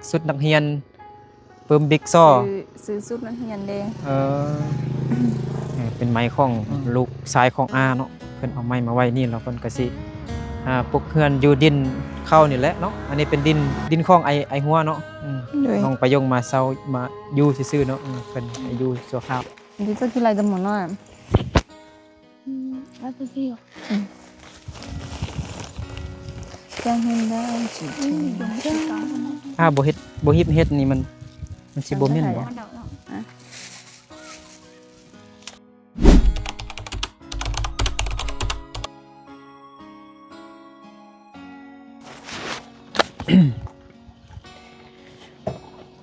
ຊຸດນັກຮຽນ ປຶ້ມບິກຊໍ ຊື້ ຊື້ຊຸດນັກຮຽນເດ້. ເອີ ເອີ ເປັນໄມ້ຂອງ ອືມ ລູກຊາຍຂອງອາເນາະ ເພິ່ນເອົາໄມ້ມາໄວ້ນີ້ ແລ້ວເພິ່ນກໍຊິ ອ່າ ປຸກເຮືອນຢູ່ດິນເຂົານີ້ແຫຼະເນາະ. ອັນນີ້ເປັນດິນ ດິນຂອງໄອ້ ໄອ້ຫົວເນາະ. ອືມ ໂດຍ ນ້ອງປາຍົງມາເຊົ່າ ມາຢູ່ຊື່ໆເນາະ. ເອີ ເພິ່ນ ອືມ ຢູ່ຊົ່ວຄາວ. ເຈົ້າກິນຫຼາຍແຕ່ໝໍນ້ອຍ. ອືມ ແລ້ວກໍຊິ ອືມ ຈະເຫັນໄດ້ ອືມ ຖ້າບໍ່ເຮັດ ບໍ່ຮີບເຮັດນີ້ມັນ ມັນຊິບໍ່ແມ່ນບໍ່?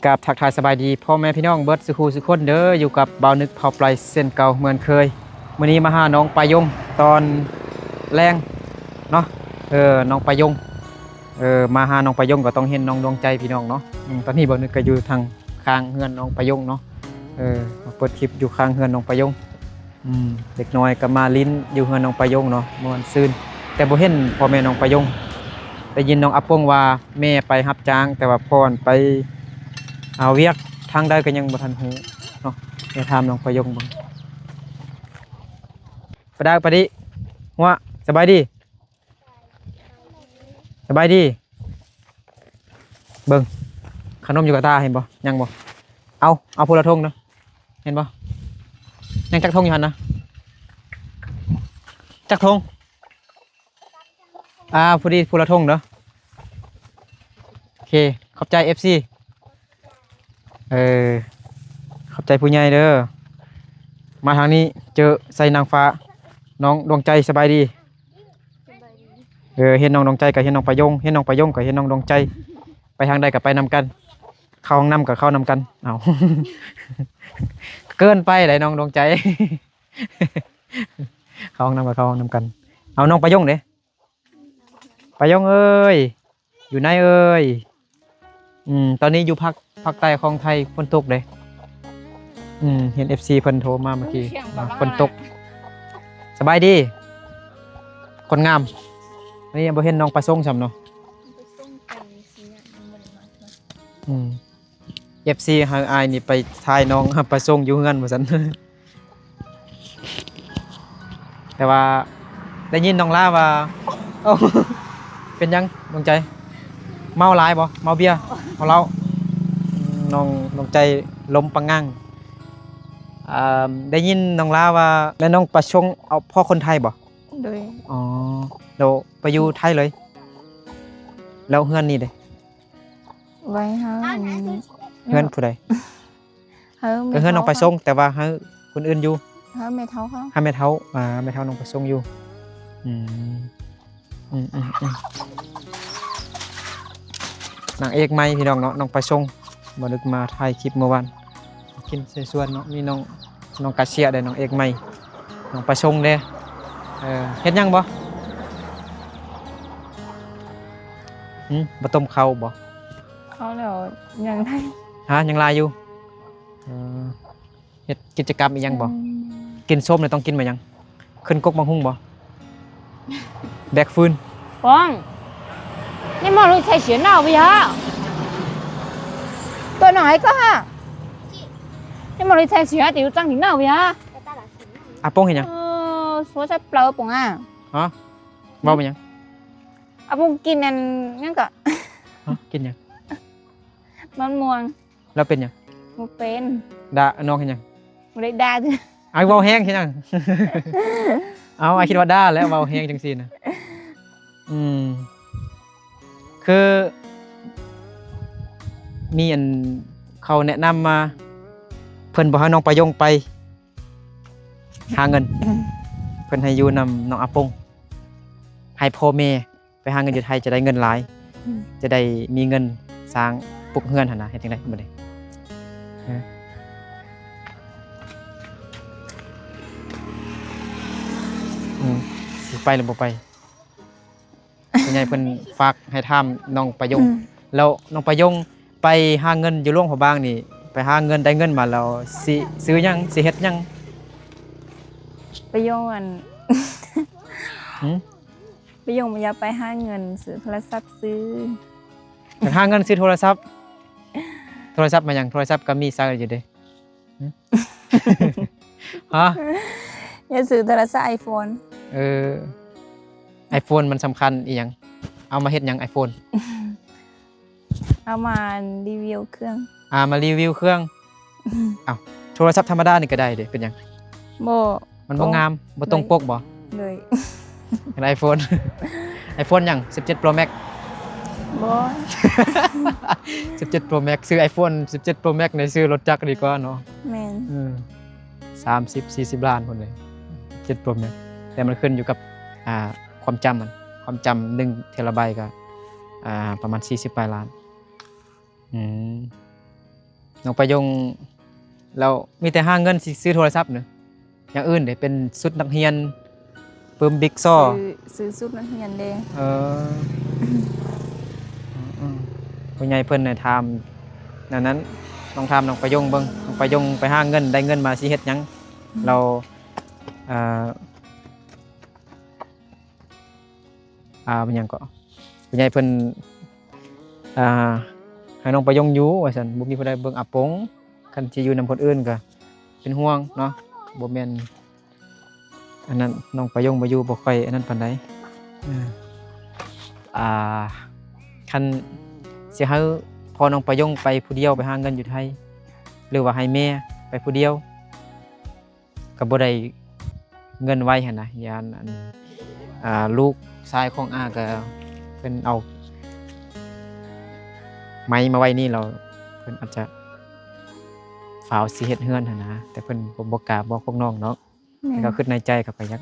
ກາບທັກທາຍສະບາຍດີພໍ່ແມ່ພີ່ນ້ອງເບິດສູ່ຄູ່ສູ່ຄົນເດີ. ຢູ່ກັບບ່າວນຶກ ເຜົ່າໄປເຊັ່ນເກົ່າເໝືອນເຄີຍ. ມື້ນີ້ມາຫານ້ອງປາຍົງຕອນແລງເນາະ. ເອີ ນ້ອງປາຍົງ ເອີ ມາຫານ້ອງປາຍົງກໍຕ້ອງເຫັນນ້ອງດວງໃຈພີ່ນ້ອງເນາະ. ອືມ ຕອນນີ້ບ່າວນຶກກໍຢູ່ທາງຂ້າງເຮືອນນ້ອງປາຍົງເນາະ. ເອີ ມາເປີດຄລິບຢູ່ຂ້າງເຮືອນນ້ອງປາຍົງ. ອືມ ເດັກນ້ອຍກໍມາຫຼິ້ນຢູ່ເຮືອນນ້ອງປາຍົງເນາະ ມ່ວນຊື່ນ. ແຕ່ບໍ່ເຫັນພໍ່ແມ່ນ້ອງປາຍົງ. ໄດ້ຍິນນ້ອງອາປົງວ່າແມ່ໄປຮັບຈ້າງ ແຕ່ວ່າພໍ່ໄປຫາວຽກທາງໃດກໍຍັງບໍ່ທັນຮູ້ເນາະ. ໄປຖາມນ້ອງປາຍົງເບິ່ງ. ປາດາປາດີ ຫົວ ສະບາຍດີ. ສະບາຍດີ. ເບິ່ງ ຂະໜົມຢູ່ກະຕ່າເຫັນບໍ່? ຍັງບໍ່? ເອົາ ເອົາຜູ້ລະຖົງເດີ. ເຫັນບໍ່? ຍັງຈັກຖົງຢູ່ຫັ້ນນະ? ຈັກຖົງ? ອ່າ ພໍດີຜູ້ລະຖົງເດີ. ໂອເຄ ຂອບໃຈ ເອັຟຊີ. ເອີ ຂອບໃຈຜູ້ໃຫຍ່ເດີ. ມາທາງນີ້ເຈີໄຊນາງຟ້າ ນ້ອງດວງໃຈ ສະບາຍດີ. ເອີ ເຫັນນ້ອງດວງໃຈກໍເຫັນນ້ອງປາຍົງ ເຫັນນ້ອງປາຍົງກໍເຫັນນ້ອງດວງໃຈ. ໄປທາງໃດກໍໄປນຳກັນ ເຂົ້າຫ້ອງນ້ຳກໍເຂົ້ານຳກັນ. ເອົາ ເກີນໄປໄດ໋ນ້ອງດວງໃຈ. ເຂົ້າຫ້ອງນ້ຳກໍເຂົ້າຫ້ອງນຳກັນ. ເອົາ ນ້ອງປາຍົງເດ? ປາຍົງເອີຍ ຢູ່ໃນເອີຍ. ອືມ ຕອນນີ້ຢູ່ພາກ ພາກໃຕ້ຂອງໄທຝົນຕົກເດ້. ອືມ ເຫັນ ເອັຟຊີ ເພິ່ນໂທມາເມື່ອກີ້ ຝົນຕົກ. ສະບາຍດີ ຄົນງາມ. ນີ້ຍັງບໍ່ເຫັນນ້ອງປາຊົງຊ້ຳເນາະ. ອືມ ເອັຟຊີ ໃຫ້ອ້າຍນີ້ໄປຖ່າຍນ້ອງປາຊົງຢູ່ເຮືອນວ່າຊັ້ນ. ແຕ່ວ່າໄດ້ຍິນນ້ອງລາວ່າ ເອົ້າ ເປັນຫຍັງດວງໃຈ? ເມົາຫຼາຍບໍ່? ເມົາເບຍ ເມົາເຫຼົ້າ? ອືມ ນ້ອງ ນ້ອງໃຈລົມປະງັງ. ອ່າ ໄດ້ຍິນນ້ອງລາວ່າແມ່ນ້ອງປາຊົງເອົາພໍ່ຄົນໄທບໍ່? ໂດຍ. ອໍ ແລ້ວໄປຢູ່ໄທເລີຍ? ແລ້ວເຮືອນນີ້ເດ? ໄວ້ໃຫ້ ເຮືອນຜູ້ໃດ? ໃຫ້ແມ່ເຖົ້າ ກໍເຮືອນນ້ອງປາຊົງ ແຕ່ວ່າໃຫ້ຄົນອື່ນຢູ່ ໃຫ້ແມ່ເຖົ້າເຂົາ ໃຫ້ແມ່ເຖົ້າ ອ່າ ແມ່ເຖົ້ານ້ອງປາຊົງຢູ່. ອືມ ອືມ ອືມ ອືມ ນາງເອກໃໝ່ພີ່ນ້ອງເນາະ ນ້ອງປາຊົງ. ບໍ່ນຶກມາຖ່າຍຄລິບເມື່ອວານ ກິນໃສ່ສວນເນາະ ມີນ້ອງ ນ້ອງກາເຊຍເດ້ ນ້ອງເອກໃໝ່ ນ້ອງປາຊົງເດ້. ເອີ ເຮັດຫຍັງບໍ່? ຫຶ? ບໍ່ຕົ້ມເຂົ້າບໍ່? ເຂົ້າແລ້ວຍັງໄດ້. ຫາ? ຍັງຫຼາຍຢູ່. ເອີ ເຮັດກິດຈະກຳອີ່ຫຍັງບໍ່? ອືມ ກິນສົ້ມແລ້ວຕ້ອງກິນໝາກຫຍັງ? ຂຶ້ນກົກໝາກຫຸ່ງບໍ່? ແບກຟືນ. ປ້ອງ ໃນໝໍ້ລຸຍໃສ່ເສືອໜາວໄປຫາ ຕົວໜອຍກໍຫາ ໃນໝໍ້ລຸຍໃສ່ເສືອຕິວຈັງຖິງໜາວໄປຫາ. ອາປົງເຮັດຫຍັງ? ເອີ ສົວຍໃສ່ເປົ່າອາປົງອາ. ຮະ? ເວົ້າແມ່ນຫຍັງ? ອາປົງກິນອັນຫຍັງກໍ. ຮະ? ກິນຫຍັງ? ມັນມ່ວງ. ແລ້ວເປັນຫຍັງ? ບໍ່ເປັນ. ດ່ານ້ອງເຮັດຫຍັງ? ບໍ່ໄດ້ດ່າເທື່ອ. ອ້າຍເວົ້າແຮງເຮັດຫຍັງ? ເອົ້າ ອ້າຍຄິດວ່າດ່າແລ້ວ ເວົ້າແຮງຈັ່ງຊີ້ນະ. ອືມ ຄືມີອັນເຂົາແນະນຳມາ ເພິ່ນບໍ່ໃຫ້ນ້ອງປາຍົງໄປຫາເງິນ ເພິ່ນໃຫ້ຢູ່ນຳນ້ອງອາປົງ ໃຫ້ພໍ່ແມ່ ໄປຫາເງິນຢູ່ໄທຈະໄດ້ເງິນຫຼາຍ ອືມ ຈະໄດ້ມີເງິນສ້າງປຸກເຮືອນຫັ້ນນະ. ເຮັດຈັ່ງໃດບັດນີ້? ຮະ? ອືມ ຊິໄປຫຼືບໍ່ໄປ? ຜູ້ໃຫຍ່ເພິ່ນຝາກໃຫ້ຖາມນ້ອງປາຍົງ. ອືມ ແລ້ວນ້ອງປາຍົງໄປຫາເງິນຢູ່ຫຼວງພະບາງນີ້ ໄປຫາເງິນ ໄດ້ເງິນມາແລ້ວຊິຊື້ຫຍັງ? ຊິເຮັດຫຍັງ? ປາຍົງອັນ ຫື? ປາຍົງບໍ່ຢາກໄປຫາເງິນ ຊື້ໂທລະສັບຊື່. ຢາກຫາເງິນຊື້ໂທລະສັບ? ໂທລະສັບມາຫຍັງ? ໂທລະສັບກໍມີໃຊ້ຢູ່ເດ້. ຮະ? ຢາກຊື້ໂທລະສັບໄອໂຟນ. ເອີ ໄອໂຟນມັນສຳຄັນອີ່ຫຍັງ? ເອົາມາເຮັດຫຍັງໄອໂຟນ? ເອົາມາຣີວິວເຄື່ອງ. ອ່າ ມາຣີວິວເຄື່ອງ. ເອົ້າ ໂທລະສັບທຳມະດານີ້ກໍໄດ້ເດ້ ເປັນຫຍັງ? ບໍ່ ມັນບໍ່ງາມ ບໍ່ຕົງປົກບໍ່? ໂດຍ ເປັນໄອໂຟນ ໄອໂຟນຫຍັງ? ສິບເຈັດໂປຣແມັກ? ບໍ່ ສິບເຈັດໂປຣແມັກ. ຊື້ໄອໂຟນສິບເຈັດໂປຣແມັກນີ້ ຊື້ລົດຈັກດີກວ່າເນາະ. ແມ່ນ ເອີ ສາມສິບສີ່ສິບລ້ານພຸ້ນເລີຍ ສິບເຈັດໂປຣແມັກ. ແຕ່ມັນຂຶ້ນຢູ່ກັບ ອ່າ ຄວາມຈຳມັນ ຄວາມຈຳໜຶ່ງເທລາໄບກໍ ອ່າ ປະມານສີ່ສິບປາຍລ້ານ. ອືມ ນ້ອງປາຍົງ ແລ້ວມີແຕ່ຫາເງິນຊິຊື້ໂທລະສັບເນາະ ຢ່າງອື່ນເດ ເປັນຊຸດນັກຮຽນ ປຶ້ມບິກຊໍ. ຊື້ ຊື້ຊຸດນັກຮຽນເດ. ເອີ ອືມໆ ຜູ້ໃຫຍ່ເພິ່ນໃຫ້ຖາມແນວນັ້ນ ລອງຖາມນ້ອງປາຍົງເບິ່ງ ນ້ອງປາຍົງໄປຫາເງິນ ໄດ້ເງິນມາຊິເຮັດຫຍັງ? ອືມ ແລ້ວ ເອີ ອ່າ ເປັນຫຍັງເກາະ ຜູ້ໃຫຍ່ເພິ່ນ ອ່າ ໃຫ້ນ້ອງປາຍົງຢູ່ວ່າຊັ້ນ ບໍ່ມີຜູ້ໃດເບິ່ງອາປົງ. ຄັນຊິຢູ່ນຳຄົນອື່ນກໍເປັນຫ່ວງເນາະ ບໍ່ແມ່ນອັນນັ້ນ ນ້ອງປາຍົງບໍ່ຢູ່ ບໍ່ຄ່ອຍອັນນັ້ນປານໃດ. ເອີ ອ່າ ຄັນຊິໃຫ້ພໍ່ນ້ອງປາຍົງໄປຜູ້ດຽວໄປຫາເງິນຢູ່ໄທ ຫຼືວ່າໃຫ້ແມ່ໄປຜູ້ດຽວ ກໍບໍ່ໄດ້ເງິນໄວຫັ້ນນະ ຢ້ານອັນ ອ່າ ລູກຊາຍຂອງອາກໍເພິ່ນເອົາໄມ້ມາໄວ້ນີ້ ແລ້ວເພິ່ນອາດຈະຟ້າວຊິເຮັດເຮືອນຫັ້ນນະ ແຕ່ເພິ່ນກໍບໍ່ກ້າບອກພວກນ້ອງເນາະ. ແມ່ນ ແຕ່ກໍຄິດໃນໃຈກໍກໍຢາກ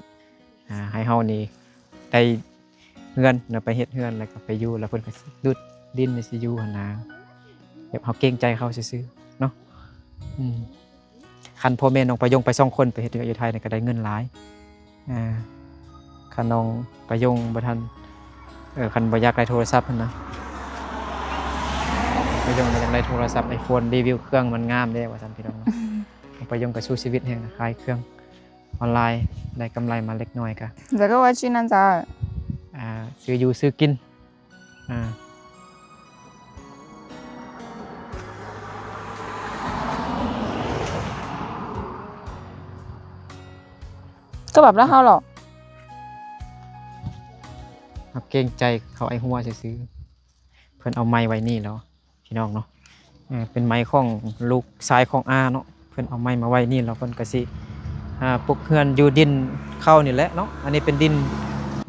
ອ່າ ໃຫ້ເຮົານີ້ໄດ້ເຮືອນເນາະ ໄປເຮັດເຮືອນ ແລ້ວກໍໄປຢູ່ ແລ້ວເພິ່ນກໍຊິດຸດດິນຊິຢູ່ຫັ້ນນາ ແບບເຮົາເກງໃຈເຂົາຊື່ໆເນາະ. ອືມ ຄັນພໍ່ແມ່ນ້ອງປາຍົງໄປສອງຄົນ ໄປເຮັດວຽກຢູ່ໄທນີ້ກໍໄດ້ເງິນຫຼາຍ. ອ່າ ຄັນນ້ອງປາຍົງບໍ່ທັນ ເອີ ຄັນບໍ່ຢາກໄດ້ໂທລະສັບຫັ້ນນະ ປາຍົງບໍ່ຢາກໄດ້ໂທລະສັບໄອໂຟນ ຣີວິວເຄື່ອງມັນງາມເດ້ວ່າຊັ້ນ ພີ່ນ້ອງເນາະ. ປາຍົງກໍສູ້ຊີວິດແຮງນະ ຂາຍເຄື່ອງອອນລາຍ ໄດ້ກຳໄລມາເລັກນ້ອຍກໍ ແລ້ວກໍວ່າຊິນັ້ນຈ້າ ອ່າ ຊື້ຢູ່ຊື້ກິນ. ອ່າ ກໍແບບລະເຮົາເນາະ ເຮົາເກງໃຈເຂົາໄອ້ຫົວຊື່ໆ ເພິ່ນເອົາໄມ້ໄວ້ນີ້ແລ້ວ ພີ່ນ້ອງເນາະ. ເອີ ເປັນໄມ້ຂອງລູກຊາຍຂອງອາເນາະ ເພິ່ນເອົາໄມ້ມາໄວ້ນີ້ ແລ້ວເພິ່ນກໍຊິ ອ່າ ປຸກເຮືອນຢູ່ດິນເຂົານີ້ແຫຼະເນາະ. ອັນນີ້ເປັນດິນ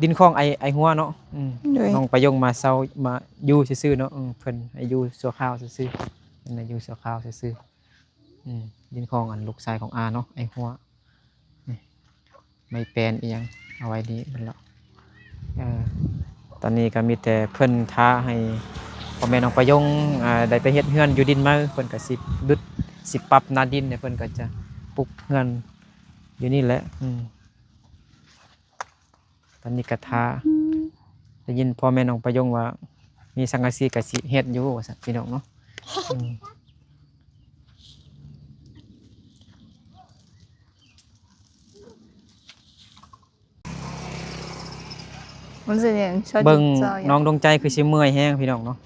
ດິນຂອງໄອ້ ໄອ້ຫົວເນາະ. ອືມ ໂດຍ ນ້ອງປາຍົງມາເຊົ່າ ມາຢູ່ຊື່ໆເນາະ. ເອີ ເພິ່ນໃຫ້ຢູ່ຊົ່ວຄາວຊື່ໆ ເພິ່ນໃຫ້ຢູ່ຊົ່ວຄາວຊື່ໆ. ອືມ ດິນຂອງອັນລູກຊາຍຂອງອາເນາະ ໄອ້ຫົວ. ນີ້ ໄມ້ແປ້ນອີ່ຫຍັງເອົາໄວ້ນີ້ເບິດແລ້ວ. ເອີ ຕອນນີ້ກໍມີແຕ່ເພິ່ນຖ້າໃຫ້ພໍ່ແມ່ນ້ອງປາຍົງ ອ່າ ໄດ້ໄປເຮັດເຮືອນຢູ່ດິນໃໝ່ ເພິ່ນກໍຊິດຸດ ຊິປັບໜ້າດິນ ແລ້ວເພິ່ນກໍຈະປຸກເຮືອນຢູ່ນີ້ແຫຼະ. ອືມ ຕອນນີ້ກໍຖ້າ ໄດ້ຍິນພໍ່ແມ່ນ້ອງປາຍົງວ່າມີສັງກະສີກໍຊິເຮັດຢູ່ວ່າຊັ້ນ ພີ່ນ້ອງເນາະ. ອືມ ມັນຊິຫຍັງ ເບິ່ງນ້ອງດວງໃຈຄືຊິເມື່ອຍແຮງ ພີ່ນ້ອງເນາະ.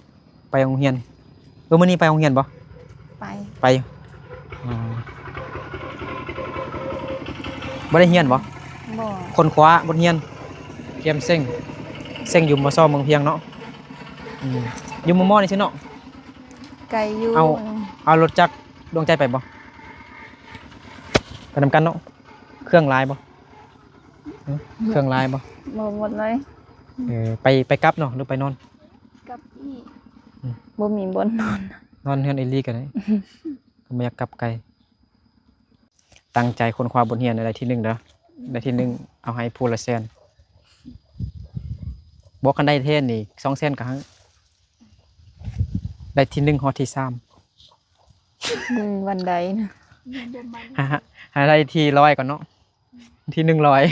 ໄປໂຮງຮຽນ ເອີ ມື້ນີ້ໄປໂຮງຮຽນບໍ່? ໄປ ໄປ. ອໍ ບໍ່ໄດ້ຮຽນບໍ່? ບໍ່. ຄົ້ນຄວ້າບົດຮຽນ ກຽມເສັງ ເສັງຢູ່ ມຊ ເມືອງພຽງເນາະ. ອືມ ຢູ່ ມມ ນີ້ຊື່ເນາະ. ໄກຢູ່. ເອົາ ເອົາລົດຈັກດວງໃຈໄປບໍ່? ໄປນຳກັນເນາະ. ເຄື່ອງຫຼາຍບໍ່? ເຄື່ອງຫຼາຍບໍ່? ບໍ່ ໝົດເລີຍ. ເອີ ໄປ ໄປກັບເນາະ ຫຼືໄປນອນ? ກັບອີກ. ອືມ ບໍ່ມີບ່ອນນອນ ນອນເຮືອນອີ່ຫຼີກໍໄດ້ ກໍບໍ່ຢາກກັບໄກ. ຕັ້ງໃຈຄົ້ນຄວ້າບົດຮຽນໃຫ້ໄດ້ທີໜຶ່ງເດີ ໄດ້ທີໜຶ່ງ ເອົາໃຫ້ຜູ້ລະແສນ. ບໍ່ ຄັນໄດ້ແທ້ນີ້ ສອງແສນກໍໃຫ້ ໄດ້ທີໜຶ່ງຮອດທີສາມ. ອືມ ວັນໃດນະ? ຫາ ຫາໄດ້ທີຮ້ອຍກ່ອນເນາະ ທີໜຶ່ງຮ້ອຍ.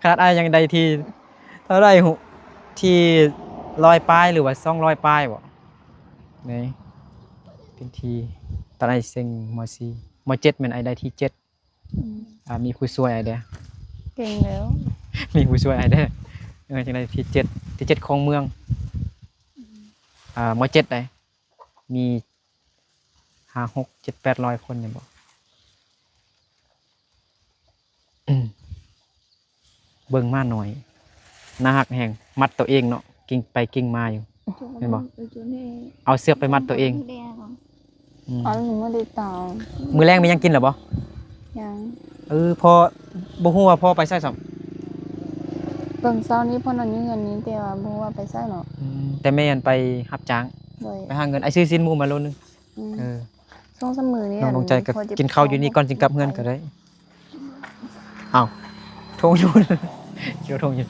ຂະໜາດອ້າຍຍັງໄດ້ທີເທົ່າໃດຫຸ ທີຮ້ອຍປາຍ ຫຼືວ່າສອງຮ້ອຍປາຍບໍ? ນີ້ ເປັນທີ ຕອນອ້າຍເສັງ ມ.ສີ່ ມ.ເຈັດ ແມ່ນອ້າຍໄດ້ທີເຈັດ. ອືມ ອ່າ ມີຜູ້ຊ່ວຍອ້າຍເດ້. ເກັ່ງແລ້ວ ມີຜູ້ຊ່ວຍອ້າຍເດ້. ເອີ ຈັ່ງໃດທີເຈັດ ທີເຈັດຂອງເມືອງ. ອືມ ອ່າ ມ.ເຈັດ ໄດ໋ ມີ ຫ້າ ຫົກ ເຈັດ ແປດຮ້ອຍຄົນນີ້ບໍ? ເບິ່ງໝານ້ອຍ ໜ້າຮັກແຮງ ມັດໂຕເອງເນາະ ກິ້ງໄປກິ້ງມາຢູ່ ແມ່ນບໍ່? ເອີ ເອົາເຊືອກໄປມັດໂຕເອງ. ອືມ ອັນນີ້ບໍ່ໄດ້ຕາມ ມື້ແລງມີຫຍັງກິນແລ້ວບໍ່? ຍັງ. ເອີ ພໍ່ ບໍ່ຮູ້ວ່າພໍ່ໄປໃສຊ້ຳ. ຕອນເຊົ້ານີ້ພໍ່ນອນຢູ່ເຮືອນນີ້ ແຕ່ວ່າບໍ່ຮູ້ວ່າໄປໃສເນາະ. ອືມ ແຕ່ແມ່ຫັ້ນໄປຮັບຈ້າງ. ໂດຍ. ໄປຫາເງິນ. ອ້າຍຊື້ຊີ້ນໝູມາໂລໜຶ່ງ. ອືມ ເອີ ສອງສາມມື້ນີ້ ນ້ອງດວງໃຈກໍກິນເຂົ້າຢູ່ນີ້ກ່ອນ ຈຶ່ງກັບເຮືອນກໍໄດ້. ອ້າວ ຖົງຢູ່ ເຈົ້າຖົງຢູ່.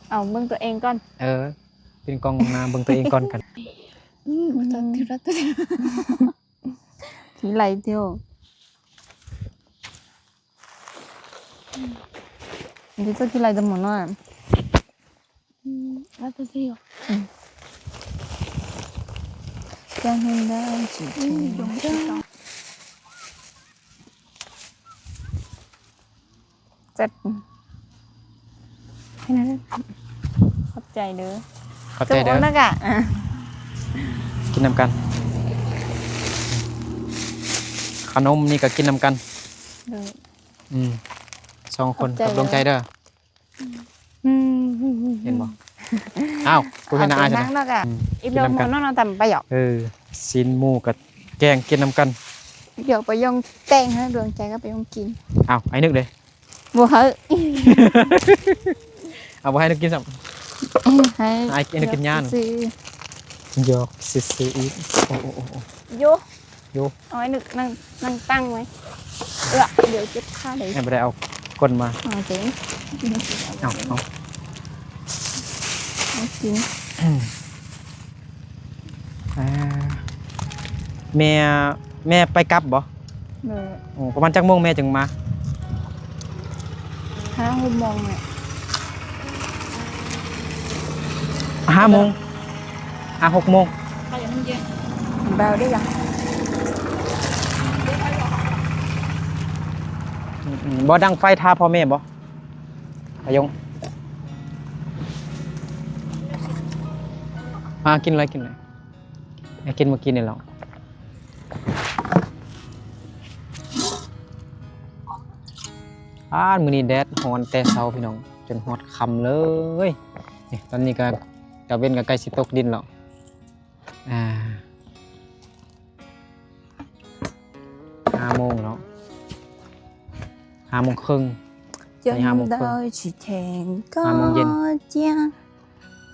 ເອົາ ເບິ່ງຕົວເອງກ່ອນ. ເອີ ປິ່ນກ້ອງມາເບິ່ງຕົວເອງກ່ອນກັນ. ອືມ ຂີ້ໄລ່ເດີ. ເດີ ເຈົ້າຂີ້ໄລ່ແຕ່ໝໍນ້ອຍ. ອືມ ອືມ ເຈັດ ຂອບໃຈເດີ ຂອບໃຈເດີ. ກິນນຳກັນ ຂະໜົມນີ້ກໍກິນນຳກັນ. ໂດຍ. ອືມ ສອງຄົນ ຂອບໃຈ ກັບດວງໃຈເດີ. ອືມ ເຫັນບໍ່? ອ້າວ ກູເຫັນໜ້າອ້າຍຊັ້ນນະ. ອືມ ອີກດອກໜຶ່ງເນາະ ຕຳປະຫຍອກ. ເອີ ຊີ້ນໝູກັບແກງກິນນຳກັນ. ດຽວປະຫຍອກແຕ່ງໃຫ້ດວງໃຈກັບປະຫຍອກກິນ. ອ້າວ ອ້າຍນຶກເດ້? ບໍ່ໃຫ້ ເອົາ ບໍ່ໃຫ້ນຶກກິນຊ້ຳ. ໃຫ້ອ້າຍນຶກກິນຫຍ້າ. ຫຍອກຊື່ໆ ອີກ. ໂອ້ ໂອ້ ໂອ້ ໂອ້ ໂຢ ໂຢ ເອົາໄວ້ໜຶ່ງ ນັ່ງ ນັ່ງຕັ້ງໄວ້. ເອີ ດຽວເຈັບຂາເດ້. ແມ່ບໍ່ໄດ້ເອົາກົ້ນມາ. ເອົາເດ້. ເອົາ ເອົາ ເອົາກິນ. ອ່າ ແມ່ ແມ່ໄປກັບບໍ່? ໂດຍ. ໂອ້ ປະມານຈັກໂມງແມ່ຈຶ່ງມາ? ຫ້າຫົກໂມງແຫຼະ. ຫ້າໂມງ ຫ້າຫົກໂມງ. ເບົາເດ້ລະ. ອືມ ບໍ່ດັງໄຟຖ້າພໍ່ແມ່ບໍ່? ອາຍົງ ມາກິນເລີຍ ກິນເລີຍ. ໃຫ້ກິນມື້ກີ້ນີ້ແຫຼະ. ອ້າ ມື້ນີ້ແດດຮ້ອນແຕ່ເຊົ້າພີ່ນ້ອງ ຈົນຮອດຄ່ຳເລີຍ. ນີ້ ຕອນນີ້ກໍຕາເວັນກໍໃກ້ຊິຕົກດິນແລ້ວ. ອ່າ ຫ້າໂມງເນາະ ຫ້າໂມງເຄິ່ງ ໃກ້ຫ້າໂມງເຄິ່ງ ຫ້າໂມງເຢັນ.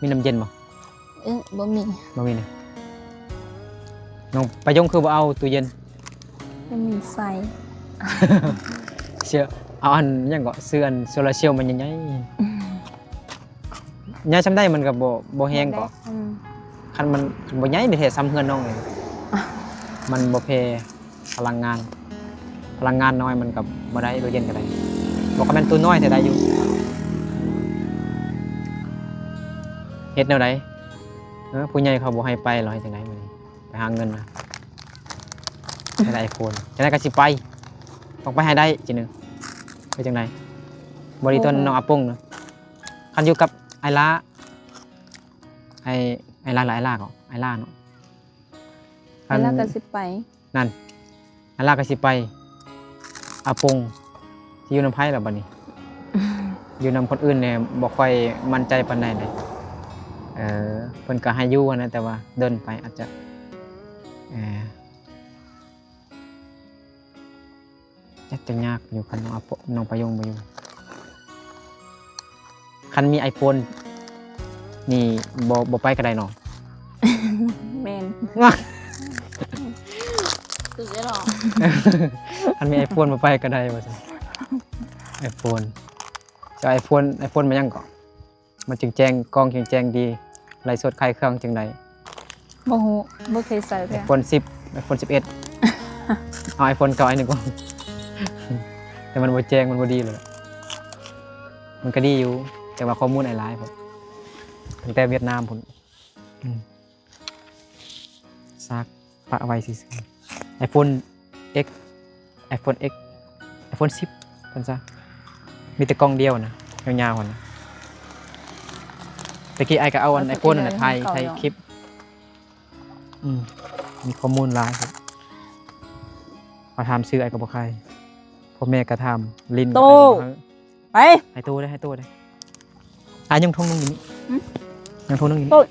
ມີນ້ຳເຢັນບໍ່? ເອີ ບໍ່ມີ ບໍ່ມີນະ. ນ້ອງປາຍົງຄືບໍ່ເອົາຕູ້ເຢັນ? ບໍ່ມີໄຟ. ເຊື່ອ ເອົາອັນຫຍັງເກາະ ຊື້ອັນໂຊລາເຊວມັນໃຫຍ່ໆ. ອືມ ໃຫຍ່ສ່ຳໃດມັນກໍບໍ່ ບໍ່ແຮງເກາະ. ອືມ ຄັນມັນ ຄັນບໍ່ໃຫຍ່ແທ້ໆ ສ່ຳເຮືອນນ້ອງເລີຍ ມັນບໍ່ແຜ່ ພະລັງງານ ພະລັງງານນ້ອຍມັນກໍບໍ່ໄດ້ ຕູ້ເຢັນກໍໄດ້. ບໍ່ ຄັນແມ່ນຕູ້ນ້ອຍແທ້ໄດ້ຢູ່. ເຮັດແນວໃດ? ເອີ ຜູ້ໃຫຍ່ເຂົາບໍ່ໃຫ້ໄປ ເຮົາເຮັດຈັ່ງໃດບັດນີ້? ໄປຫາເງິນນະ ໄປໄດ້ໄອໂຟນ ຈັ່ງໃດກໍຊິໄປ ຕ້ອງໄປໃຫ້ໄດ້ ຈີໜຶ່ງ ເຮັດຈັ່ງໃດ? ບໍ່ດີຕົວະ ນ້ອງອາປົງນະ. ຄັນຢູ່ກັບອ້າຍຫຼ້າ ອ້າຍ ອ້າຍຫຼ້າ ຫຼືອ້າຍຫຼ້າເກາະ ອ້າຍຫຼ້າເນາະ. ອ້າຍຫຼ້າກໍຊິໄປ ນັ້ນ ອ້າຍຫຼ້າກໍຊິໄປ ອາປົງຊິຢູ່ນຳໃຜລະບັດນີ້? ຢູ່ນຳຄົນອື່ນແດ່ ບໍ່ຄ່ອຍໝັ້ນໃຈປານໃດເດ້. ເອີ ເພິ່ນກໍໃຫ້ຢູ່ຫັ້ນນະ ແຕ່ວ່າດົນໄປອາດຈະ ເອີ ອາດຈະຍາກຢູ່ ຄັນນ້ອງອາປົງ ນ້ອງປາຍົງບໍ່ຢູ່. ຄັນມີໄອໂຟນນີ້ ບໍ່ ບໍ່ໄປກໍໄດ້ເນາະ. ແມ່ນ ຄືເນາະ ຄັນມີໄອໂຟນບໍ່ໄປກໍໄດ້ວ່າຊັ້ນ. ໄອໂຟນ ຈະເອົາໄອໂຟນ ໄອໂຟນມາຫຍັງເກາະ? ມັນຈຶ່ງແຈ້ງກ້ອງ ຈຶ່ງແຈ້ງດີ ໄລສົດຂາຍເຄື່ອງຈຶ່ງໄດ້. ບໍ່ຮູ້ ບໍ່ເຄີຍໃຊ້ເທື່ອ. ໄອໂຟນສິບ ໄອໂຟນສິບເອັດ ເອົາໄອໂຟນເກົ່າ ໄອໜຶ່ງ ແຕ່ມັນບໍ່ແຈ້ງ ມັນບໍ່ດີເລີຍ. ມັນກໍດີຢູ່ ແຕ່ວ່າຂໍ້ມູນອ້າຍຫຼາຍໂພດ ຕັ້ງແຕ່ຫວຽດນາມພຸ້ນ. ອືມ ຊາກປະໄວ້ຊື່ໆ. ໄອໂຟນ X ໄອໂຟນ X ໄອໂຟນສິບ ເພິ່ນຊະ ມີແຕ່ກ້ອງດຽວນະ ຍາວໆຫັ້ນນະ. ຕະກີ້ອ້າຍກໍເອົາອັນໄອໂຟນຫັ້ນນະ ຖ່າຍ ຖ່າຍຄລິບ. ອືມ ມີຂໍ້ມູນຫຼາຍ. ເຂົາຖາມຊື່ ອ້າຍກໍບໍ່ຂາຍ. ພໍ່ແມ່ກໍຖາມ ຫຼິ້ນກໍ ໂຕ ອ້າຍກໍບໍ່ໃຫ້. ໄປ ໃຫ້ໂຕເດີ້ ໃຫ້ໂຕເດີ້. ອາ ຍັງຖົງໜຶ່ງຢູ່ນີ້. ຫຶ? ຍັງຖົງໜຶ່ງຢູ່ນີ້. ໂອ້ຍ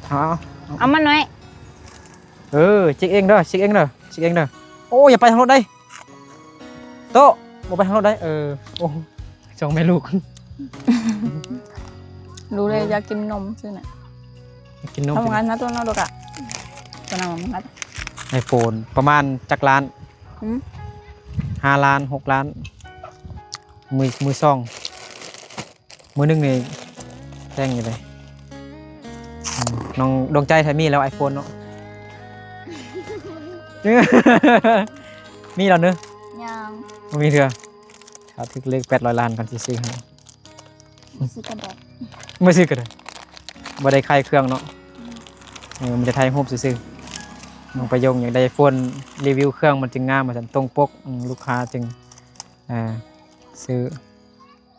ເອົາ ເອົາ ເອົາ ເອົາມາໜ້ອຍ. ເອີ ຈິກເອງເດີ້ ຈິກເອງເດີ້ ຈິກເອງເດີ້. ໂອ້ ຢ່າໄປທາງລົດເດ້. ໂຕ ບໍ່ໄປທາງລົດເດ້. ເອີ ໂອ້ ສອງແມ່ລູກ ຮູ້ເລີຍ ຢາກກິນນົມຊື່ນະ. ຢາກກິນນົມ. ທຳງານນະ ໂຕ ເນາະ ລູກອະ. ຕົວນັ້ນມັນ ໄອໂຟນ ປະມານຈັກລ້ານ? ຫຶ? ຫ້າລ້ານ ຫົກລ້ານ ມື ມືສອງ. ມື້ໜຶ່ງນີ້ແພງຢູ່ເດ້. ອືມ ນ້ອງດວງໃຈໄທມີແລ້ວໄອໂຟນເນາະ. ມີແລ້ວເນີ? ຍັງ ບໍ່ມີເທື່ອ. ຖ້າຖືກເລກແປດຮ້ອຍລ້ານ ກ່ອນຊິຊື້ໃຫ້. ບໍ່ຊື້ກໍໄດ້ ບໍ່ຊື້ກໍໄດ້. ບໍ່ໄດ້ຂາຍເຄື່ອງເນາະ. ອືມ ເອີ ມີແຕ່ຖ່າຍຮູບຊື່ໆ. ນ້ອງປະຍົງຢາກໄດ້ໂຟນ ຣີວິວເຄື່ອງມັນຈຶ່ງງາມ ວ່າຊັ້ນ ຕົງປົກ. ອືມ ລູກຄ້າຈຶ່ງ ເອີ ຊື້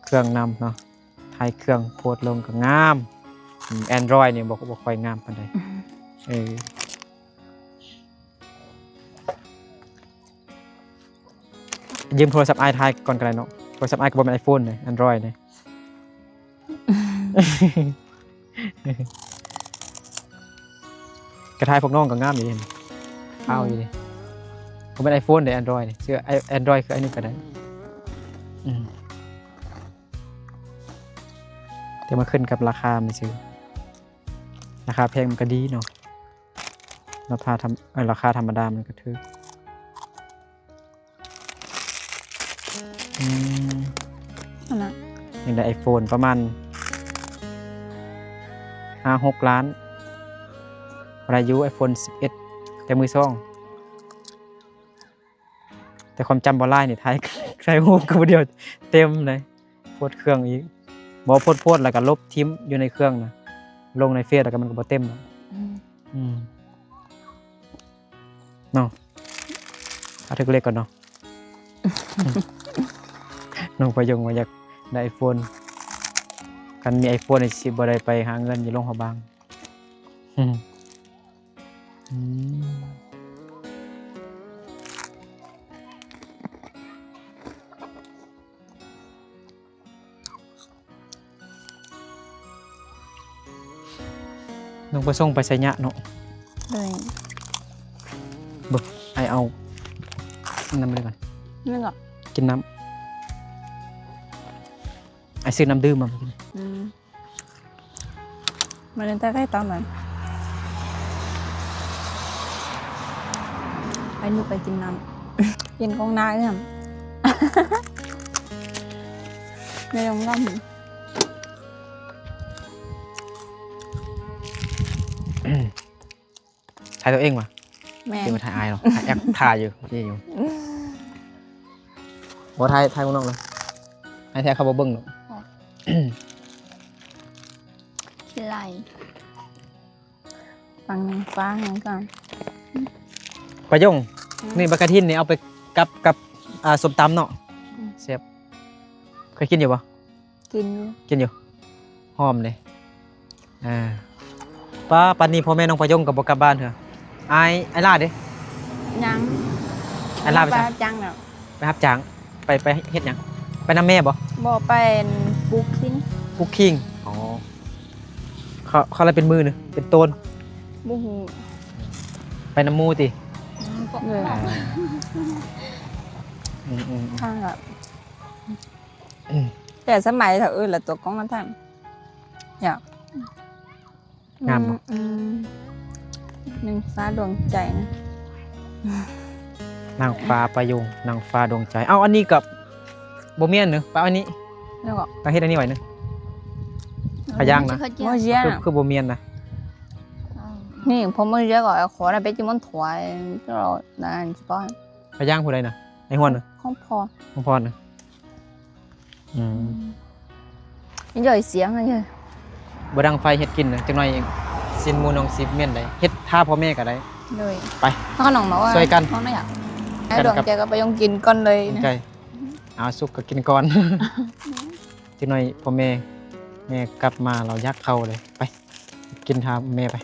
ເຄື່ອງນຳເນາະ. ຖ່າຍເຄື່ອງໂພສລົງກໍງາມ. ອືມ Android ນີ້ບໍ່ ບໍ່ຄ່ອຍງາມປານໃດ. ອືມ ເອີ ຢືມໂທລະສັບອ້າຍຖ່າຍກ່ອນກໍໄດ້ເນາະ. ໂທລະສັບອ້າຍກໍບໍ່ແມ່ນ iPhone ເດ້ Android ເດ້. ກະຖ່າຍພວກນ້ອງກໍງາມຢູ່ເດ. ອືມ ພາວຢູ່ເດ. ບໍ່ແມ່ນ iPhone ເດ້ Android ນີ້. ຊື່ Android ຄື iPhone ກໍໄດ້. ອືມ ແຕ່ມັນຂຶ້ນກັບລາຄາມັນຊື່. ລາຄາແພງມັນກໍດີເນາະ. ລາຄາທຳ ເອີ ລາຄາທຳມະດາມັນກໍຖືກ. ອືມ ອັນນະ ຍັງໄດ້ iPhone ປະມານຫ້າຫົກລ້ານ. ອາຍຸ iPhone ສິບເອັດ ແຕ່ມືສອງ. ແຕ່ຄວາມຈຳບໍ່ຫຼາຍນີ້ ຖ່າຍ ຖ່າຍຮູບກັບຜູ້ດຽວເຕັມເລີຍ. ໂພສເຄື່ອງອີກ ບໍ່ໂພສ ໂພສແລ້ວກໍລົບຖິ້ມຢູ່ໃນເຄື່ອງນະ. ລົງໃນເຟສແລ້ວກໍມັນກໍບໍ່ເຕັມ. ອືມ ອືມ ເນາະ. ຖ້າຖືກເລກກ່ອນເນາະ. ນ້ອງປະຍົງວ່າຢາກໄດ້ iPhone. ຄັນມີ iPhone ນີ້ຊິບໍ່ໄດ້ໄປຫາເງິນຢູ່ຫຼວງພະບາງ. ອືມ ອືມ ນ້ອງປະສົງໄປໄຊຍະເນາະ. ໂດຍ ເບິ່ງ ອ້າຍເອົານ້ຳໄປກ່ອນ. ນີ້ກໍ ກິນນ້ຳ. ອ້າຍຊື້ນ້ຳດື່ມມາ. ອືມ ມາເລີຍ ຕາໄກ່ຕາມັນ ໄປໜູໄປກິນນ້ຳ ກິນຂອງນາເອື້ອມ ໃນໂຮງແຮມ. ຖ່າຍຕົວເອງຫວາ? ແມ່ນ ເປັນວ່າຖ່າຍອ້າຍເນາະ. ຖ່າຍແອັບ ຖ່າຍຢູ່ ນີ້ຢູ່. ບໍ່ ຖ່າຍ ຖ່າຍໝູ່ນ້ອງເລີຍ. ອ້າຍແທ້ເຂົາບໍ່ເບິ່ງດອກ. ຂີ້ໄລ່. ຟັງຟ້າຫັ້ນກ່ອນ. ປາຍົງ. ອືມ ນີ້ ບັກກະທິນນີ້ເອົາໄປກັບກັບ ອ່າ ສົ້ມຕຳເນາະ. ອືມ ແຊບ. ເຄີຍກິນຢູ່ບໍ່? ກິນຢູ່ ກິນຢູ່. ຫອມເດ້. ອ່າ ປ້າ ປານນີ້ພໍ່ແມ່ນ້ອງປາຍົງກໍບໍ່ກັບບ້ານເທື່ອ. ອ້າຍ ອ້າຍຫຼ້າເດ້? ຍັງ. ອ້າຍຫຼ້າໄປໃສ? ໄປຮັບຈ້າງແລ້ວ. ໄປຮັບຈ້າງ. ໄປ ໄປເຮັດຫຍັງ? ໄປນຳແມ່ບໍ່? ບໍ່ ໄປປູກຂີງ. ປູກຂີງ. ອໍ ເຂົາ ເຂົາລະເປັນມື້ນີ້ ເປັນໂຕນ? ບໍ່ຮູ້. ໄປນຳໝູ່ຕິ? ອືມ ເອີ ອືມໆໆ ທາງລະ ອືມ ແຕ່ສະໄໝເຖົ້າເອີຍລະ ຕົວກ້ອງນັ້ນທັງ ຍາກ. ງາມບໍ່? ອືມ ອືມ ນາງຟ້າດວງໃຈນະ ນາງຟ້າປາຍົງ ນາງຟ້າດວງໃຈ. ເອົ້າ ອັນນີ້ກໍບໍ່ແມ່ນເນາະ ປະ ອັນນີ້ ແລ້ວກໍ ຕ້ອງເຮັດອັນນີ້ໄວ້ເນາະ ພະຍາງນະ ບໍ່ແມ່ນ ຄື ຄືບໍ່ແມ່ນນະ. ນີ້ ເພາະມື້ເຊົ້າກໍຂໍໄດ້ໄປກິນມັນຖວາຍ ກໍນັ້ນຊິປ້ອນ ພະຍາງຜູ້ໃດນະ? ໃນຫ້ວນນະ ຂອງພໍ່ ຂອງພໍ່ນະ. ອືມ ອືມ ຢ່ອຍສຽງເລີຍ ບໍ່ດັງໄຟເຮັດກິນນະ ຈັກໜ່ອຍຊີ້ນໝູນ້ອງຊິເໝັນໄດ໋ ເຮັດຖ້າພໍ່ແມ່ກໍໄດ້. ໂດຍ ໄປ ນ້ອງມາວ່າຊ່ວຍກັນ ນ້ອງນະຢາກ ໃຫ້ດວງແຈກໍໄປຍົງກິນກ່ອນເລີຍນະ. ເອົາ ສຸກກໍກິນກ່ອນ ຈັກໜ່ອຍພໍ່ແມ່ ແມ່ກັບມາລາວຢາກເຂົ້າເລີຍ. ໄປ ກິນຖ້າແມ່ໄປ.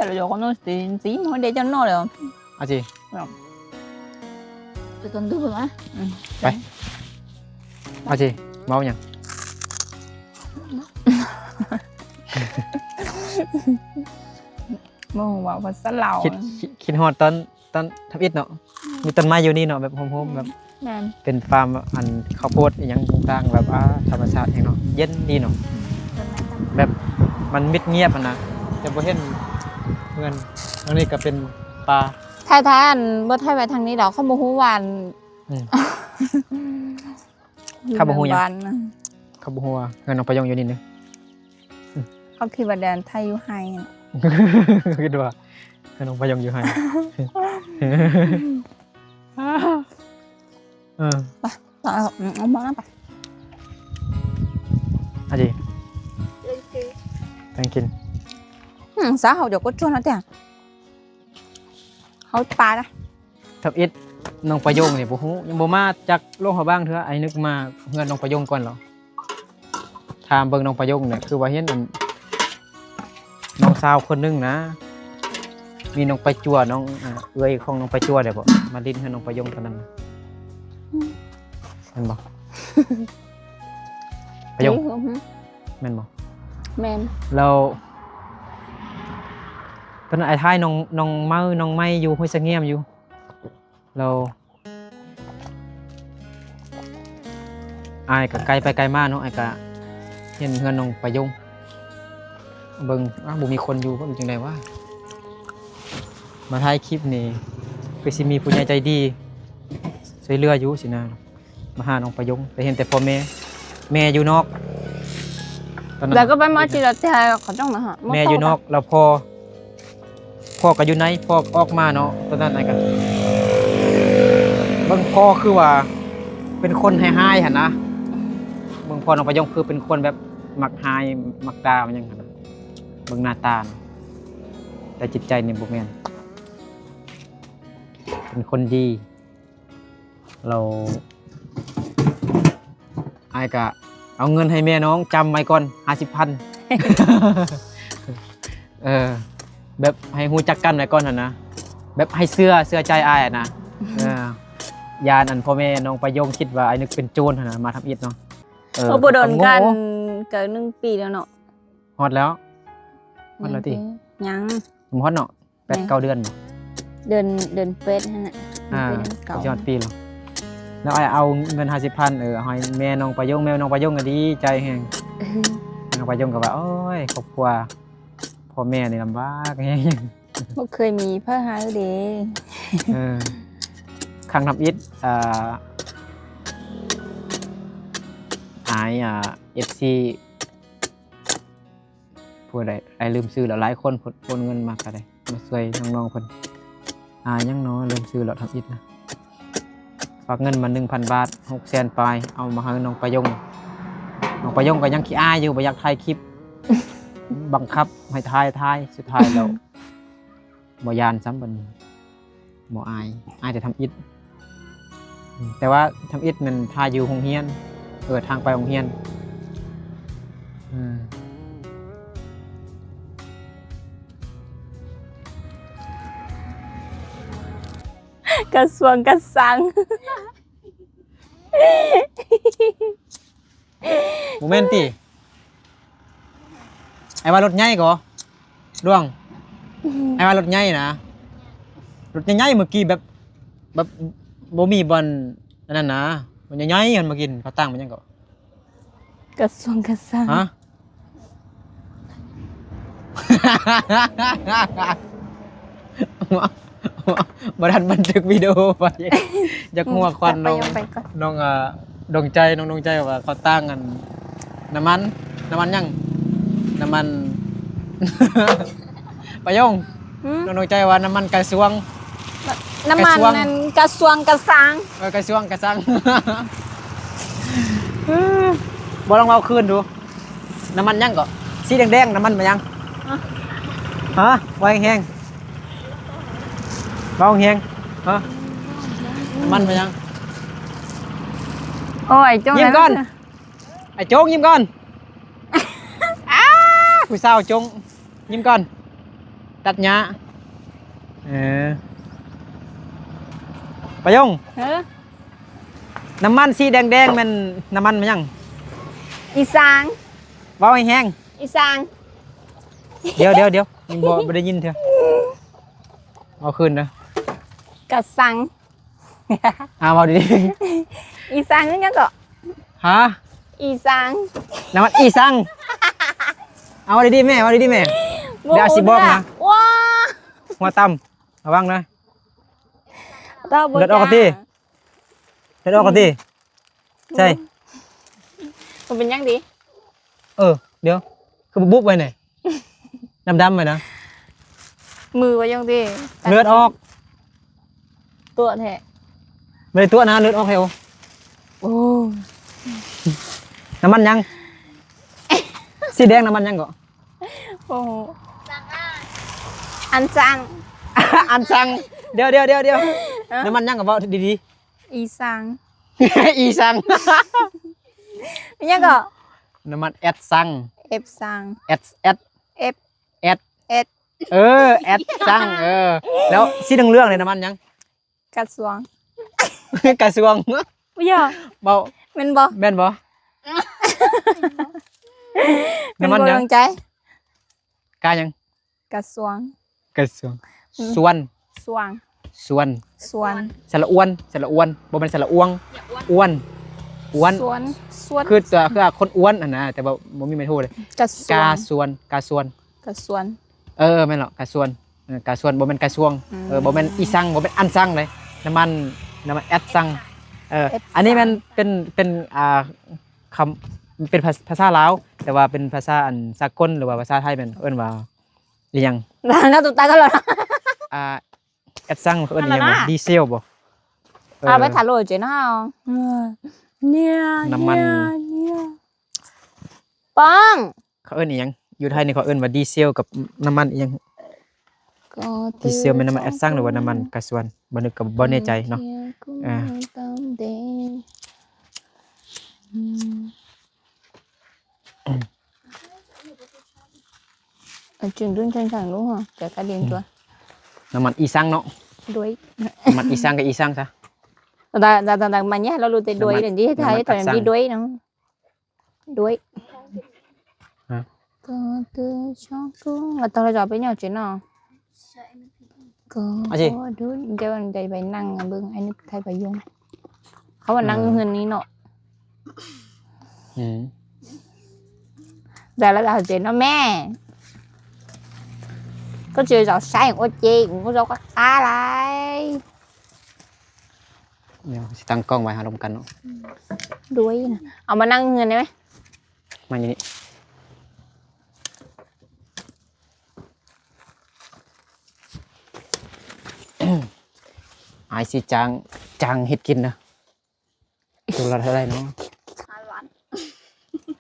Pero yo conocí, sí, mejor de ellos no, Leo. ອາຈີ ໄປກ່ອນດູເບິ່ງອະ ອືມ ໄປ ອາຈີ ເວົ້າຫຍັງ? ບໍ່ຮູ້ເວົ້າພາສາລາວ ຄິດ ຄິດ ຄິດຮອດຕອນ ຕອນທຳອິດເນາະ ອືມ ມີຕົ້ນໄມ້ຢູ່ນີ້ເນາະ ແບບໂຮມໆ ແບບ ແມ່ນ ເປັນຟາມອັນເຂົ້າໂພດອີ່ຫຍັງຕ່າງໆ ແບບ ອ່າ ທຳມະຊາດແຮງເນາະ ເຢັນດີເນາະ ແບບມັນມິດງຽບຫັ້ນນະ ແຕ່ບໍ່ເຫັນເຮືອນ. ທາງນີ້ກໍເປັນປ່າ ໄທ ໄທ ອັນ ບໍ່ໄທໄວ້ທາງນີ້ດອກ ເຂົາບໍ່ຮູ້ວ່າ ອືມ ເຂົາບໍ່ຮູ້ຫຍັງ ເຂົາບໍ່ຮູ້ວ່າເຮືອນນ້ອງປະຍົງຢູ່ນີ້ເດີ ເຂົາຄິດວ່າແດນໄທຢູ່ໄຮ່ ຄິດວ່າເຮືອນນ້ອງປະຍົງຢູ່ໄຮ່ ເອີ ໄປ ເອົາ ເອົາ ເອົາມາໄປ ອາຈີ ແປງກິນ ອືມ ສາເຮົາຈະກົດຊວນເຮົາແຕ່ ເຮົາປານະ ທຳອິດ ນ້ອງປະໂຢງນີ້ບໍ່ຮູ້ ຍັງບໍ່ມາຈັກຫຼວງພະບາງເທື່ອ ອ້າຍນຶກມາເຮືອນນ້ອງປະໂຢງກ່ອນລະ ຖາມເບິ່ງນ້ອງປະໂຢງນີ້ ຄືວ່າເຫັນອັນ ນ້ອງສາວຄົນໜຶ່ງນະ ມີນ້ອງປະຈົວ ນ້ອງ ອ່າ ເອື້ອຍຂອງນ້ອງປະຈົວໄດ້ບໍ່ ມາຫຼິ້ນເຮືອນນ້ອງປະໂຢງຕອນນັ້ນນະ ອືມ ແມ່ນບໍ່? ປະໂຢງ ແມ່ນບໍ່? ແມ່ນ ແລ້ວ ຕອນນັ້ນອ້າຍຖ່າຍນ້ອງ ນ້ອງເມົາ ນ້ອງໄມ້ຢູ່ຫ້ວຍສະແງມຢູ່ ແລ້ວ ອ້າຍກໍໄກໄປໄກມາເນາະ ອ້າຍກໍເຫັນເຮືອນນ້ອງປະໂຢງ ເບິ່ງ ອ້າວ ບໍ່ມີຄົນຢູ່ບໍ່ ຫຼືຈັ່ງໃດວະ ມາຖ່າຍຄລິບນີ້ ຄືຊິມີຜູ້ໃຫຍ່ໃຈດີຊ່ວຍເຫຼືອຢູ່ຊີ້ນະ ມາຫານ້ອງປະໂຢງ ແຕ່ເຫັນແຕ່ພໍ່ແມ່ ແມ່ຢູ່ນອກ ຕອນນັ້ນ ແລ້ວກໍໄປມາທີລະເທື່ອ ເຂົາເຈົ້າມາຫາ ແມ່ຢູ່ນອກ ແລ້ວພໍ່ ພໍ່ກໍຢູ່ໃນ ພໍ່ອອກມາເນາະ ຕອນນັ້ນນະ ກໍເບິ່ງພໍ່ຄືວ່າເປັນຄົນຮ້າຍໆຫັ້ນນະ ເບິ່ງພໍ່ນ້ອງປະໂຢງຄືເປັນຄົນແບບມັກຮ້າຍ ມັກດ່າ ມັກຫຍັງຫັ້ນນະ ເບິ່ງໜ້າຕານະ ແຕ່ຈິດໃຈນີ້ບໍ່ແມ່ນ ເປັນຄົນດີ. ແລ້ວອ້າຍກະເອົາເງິນໃຫ້ແມ່ນ້ອງຈຳໄວ້ກ່ອນຫ້າສິບພັນ ເອີ ແບບໃຫ້ຮູ້ຈັກກັນໄວ້ກ່ອນຫັ້ນນະ ແບບໃຫ້ເຊື່ອ ເຊື່ອໃຈອ້າຍນະ ເອີ ຢ້ານອັນພໍ່ແມ່ນ້ອງປະໂຢງຄິດວ່າອ້າຍນຶກເປັນໂຈນຫັ້ນນະ ມາທຳອິດເນາະ ເອີ ບໍ່ດົນກັນ ກໍໜຶ່ງປີແລ້ວເນາະ ຮອດແລ້ວ ຮອດແລ້ວຕິ ຍັງ ຍັງ ບໍ່ຮອດເນາະ. ແປດເກົ້າເດືອນບໍ່ ເດືອນ ເດືອນແປດຫັ້ນນະ ອ່າ ເດືອນເກົ້າ ຊິຮອດປີແລ້ວ ແລ້ວອ້າຍເອົາເງິນຫ້າສິບພັນ ເອີ ໃຫ້ແມ່ນ້ອງປະໂຢງ ແມ່ນ້ອງປະໂຢງກໍດີໃຈແຮງ ເອີ ນ້ອງປະໂຢງກໍວ່າ ໂອ້ຍ ຄອບຄົວພໍ່ແມ່ນີ້ລຳບາກແຮງ ບໍ່ເຄີຍມີໃຜໃຫ້ເດ້ ເອີ ຄັ້ງທຳອິດ ອ່າ ອ້າຍ ອ່າ ເອັຟຊີ ຜູ້ໃດ ອ້າຍລືມຊື່ແລ້ວ ຫຼາຍຄົນໂອນເງິນມາກໍໄດ້ ມາຊ່ວຍນ້ອງໆເພິ່ນ ອ່າ ຫຍັງເນາະ ລືມຊື່ແລ້ວ ທຳອິດນະ ຝາກເງິນມາໜຶ່ງພັນບາດ ຫົກແສນປາຍ ເອົາມາໃຫ້ນ້ອງປະໂຢງ ນ້ອງປະໂຢງກໍຍັງຂີ້ອາຍຢູ່ ບໍ່ຢາກຖ່າຍຄລິບ ບັງຄັບໃຫ້ຖ່າຍ ຖ່າຍ ສຸດທ້າຍແລ້ວ ບໍ່ຢ້ານຊ້ຳບັດນີ້ ບໍ່ອາຍ ອາຍແຕ່ທຳອິດ ອືມ ແຕ່ວ່າທຳອິດແມ່ນຖ່າຍຢູ່ໂຮງຮຽນ ເອີ ທາງໄປໂຮງຮຽນ ອືມ ກະຊວງກະສັງ. ບໍ່ແມ່ນຕິ? ອ້າຍວ່າລົດໃຫຍ່ກໍ ຫຼວງ ອ້າຍວ່າລົດໃຫຍ່ນະ ລົດໃຫຍ່ໆ ເມື່ອກີ້ແບບ ແບບບໍ່ມີບ່ອນອັນນັ້ນນະ ມັນໃຫຍ່ໆ ຫັ້ນ ເມື່ອກີ້ເຂົາຕັ້ງມັນຫຍັງກໍ ກະຊວງກະສັງ ຮະ? ບໍ່ທັນບັນທຶກວິດີໂອໄວ້ ຢາກຮູ້ວ່າຄວັນນ້ອງ ນ້ອງ ອ່າ ດວງໃຈ ນ້ອງດວງໃຈວ່າເຂົາຕັ້ງອັນ ນ້ຳມັນ ນ້ຳມັນຫຍັງ? ນ້ຳມັນ ປະໂຫຍງ ຫືມ? ນ້ອງດວງໃຈວ່ານ້ຳມັນກະຊວງ ນ້ຳມັນ ກະຊວງ ນັ້ນກະຊວງກະສັງ ເອີ ກະຊວງກະສັງ ບໍ່ລອງເວົ້າຄືນດູ. ນ້ຳມັນຫຍັງເກາະ? ສີແດງໆ ນ້ຳມັນມາຫຍັງ? ຮະ? ເວົ້າແຮງໆ ເວົ້າແຮງໆ ຮະ? ນ້ຳມັນມາຫຍັງ? ໂອ້ຍ ຈົ່ງ ຍິ້ມກ່ອນ ໄອ້ຈົ່ງ ຍິ້ມກ່ອນ ອ້າ ຜູ້ສາວຈົ່ງ ຍິ້ມກ່ອນ ຕັດຫຍ້າ. ເອີ ປາຍົງ ເອີ ນ້ຳມັນສີແດງໆ ແມ່ນນ້ຳມັນຫຍັງ? ອີສາງ. ເວົ້າໃຫ້ແຮງ. ອີສາງ. ດຽວໆໆ ຍັງບໍ່ ບໍ່ໄດ້ຍິນເທື່ອ. ເອົາຄືນເດີ. ກະສັງ. ອ່າ ເວົ້າດີໆ. ອີສາງຄືຫຍັງເກາະ? ຮະ? ອີສາງ. ນ້ຳມັນອີສາງ. ເອົາເວົ້າດີໆແມ່ ເວົ້າດີໆແມ່. ບໍ່ ດຽວຊິບອກນະ. ວ້າ ຫົວຕ່ຳ ລະວັງເດີ. ເລືອດອອກກະຕິ ເລືອດອອກກະຕິ. ໃຊ່ ບໍ່ເປັນຫຍັງຕິ. ເອີ ດຽວ ຄືບຸບໆໄວ້ນີ້ ດຳໆໄວ້ນະ. ມືວ່າຈັ່ງຕິ ເລືອດອອກ. ຕົວະແທ້. ບໍ່ໄດ້ຕົວະນະ ເລືອດອອກແທ້. ໂອ້ ນ້ຳມັນຫຍັງ? ສີແດງນ້ຳມັນຫຍັງເກາະ? ໂອ້ ອັນຊັງ. ອັນຊັງ. ດຽວໆໆ ນ້ຳມັນຫຍັງເກາະ ເວົ້າດີໆ. ອີສາງ. ອີສາງ. ຫຍັງເກາະ? ນ້ຳມັນແອັດຊັງ. ເອັບຊັງ. ແອັດ ແອັດ ເອັບ ແອັດ ແອັດ. ເອີ ແອັດຊັງ. ເອີ ແລ້ວສີເຫຼືອງໆນີ້ນ້ຳມັນຫຍັງ? ກະຊວງ. ກະຊວງ. ບໍ່ຢາກ ເວົ້າ ແມ່ນບໍ່? ແມ່ນບໍ່? ນ້ຳມັນຫຍັງ? ແມ່ນບໍ່ດວງໃຈ? ກະຫຍັງ? ກະຊວງ. ກະຊວງ. ອືມ ຊວນ. ຊວງ. ຊວນ. ຊວນ. ສະຫຼະອວນ ສະຫຼະອວນ ບໍ່ແມ່ນສະຫຼະອວງ. ອວນ ອວນ. ຊວນ ຊວນ ຄືຕົວ ຄືຄົນອວນຫັ້ນນະ ແຕ່ວ່າບໍ່ມີໄມ້ໂທເລີຍ. ກະຊວງ. ກາຊວນ ກາຊວນ. ກະຊວນ. ເອີ ແມ່ນແລ້ວ ກາຊວນ. ເອີ ກາຊວນ ບໍ່ແມ່ນກາຊວງ. ອືມ ເອີ ບໍ່ແມ່ນອີຊັງ ບໍ່ແມ່ນອັນຊັງເລີຍ. ນ້ຳມັນ ນ້ຳມັນແອັດຊັງ. ເອີ ແອັດຊັງ ອັນນີ້ແມ່ນເປັນ ເປັນ ອ່າ ຄຳ ເປັນພາ ພາສາລາວ ແຕ່ວ່າເປັນພາສາອັນສາກົນ ຫຼືວ່າພາສາໄທແມ່ນເອີ້ນວ່າອີ່ຫຍັງ? ໜ້າຕຸກຕາຕະຫຼອດ. ອ່າ ແອັດຊັງເຂົາເອີ້ນອີ່ຫຍັງວະ? ດີເຊວບໍ່? ເອີ ເອົາໄປຖ້າໂຫຼດເຈເນາະ. ເອີ ເນຍ ນ້ຳມັນ ເນຍ ເນຍ ປ້ອງ. ເຂົາເອີ້ນອີ່ຫຍັງ? ຢູ່ໄທນີ້ເຂົາເອີ້ນວ່າດີເຊວກັບນ້ຳມັນອີ່ຫຍັງ? ດີເຊວແມ່ນນ້ຳມັນແອັດຊັງ ຫຼືວ່ານ້ຳມັນກາຊວນ? ບໍ່ນຶກກໍບໍ່ແນ່ໃຈເນາະ. ອ່າ ນ້ຳມັນອີຊັງເນາະ. ດ້ວຍ ນ້ຳມັນອີຊັງກໍອີຊັງຊະ. ແຕ່ ແຕ່ ແຕ່ ແຕ່ມັນເນຍ ເຮົາຮູ້ແຕ່ດ້ວຍ ນ້ຳມັນ ເດ ໄທ ແຕ່ມັນອີດ້ວຍເນາະ. ດ້ວຍ ຮະ ກໍຄືຊອກກູ ແລ້ວໂທລະສັບເປັນຫຍັງເຈເນາະ? ກໍ ອາ ໂດຍ ດຽວໄດ້ໄປນັ່ງເບິ່ງອັນນີ້ໄທປະຍຸງ ເຂົາວ່ານັ່ງຢູ່ເຮືອນນີ້ເນາະ. ອືມ ແຕ່ລະດາວເຈເນາະແມ່ ກໍເຈຈາວໃຊ້ໂອເຈ ກໍຈາວກະຕາຫຼາຍ. ດຽວຊິຕັ້ງກ້ອງໄວ້ຫາລົມກັນເນາະ. ດ້ວຍນະ ເອົາມານັ່ງເຮືອນໄດ້ໄໝ? ມາຢູ່ນີ້ ອ້າຍຊິຈ້າງ ຈ້າງເຮັດກິນນະ. ໂຕລະເທົ່າໃດເນາະ? ຫ້າລ້ານ.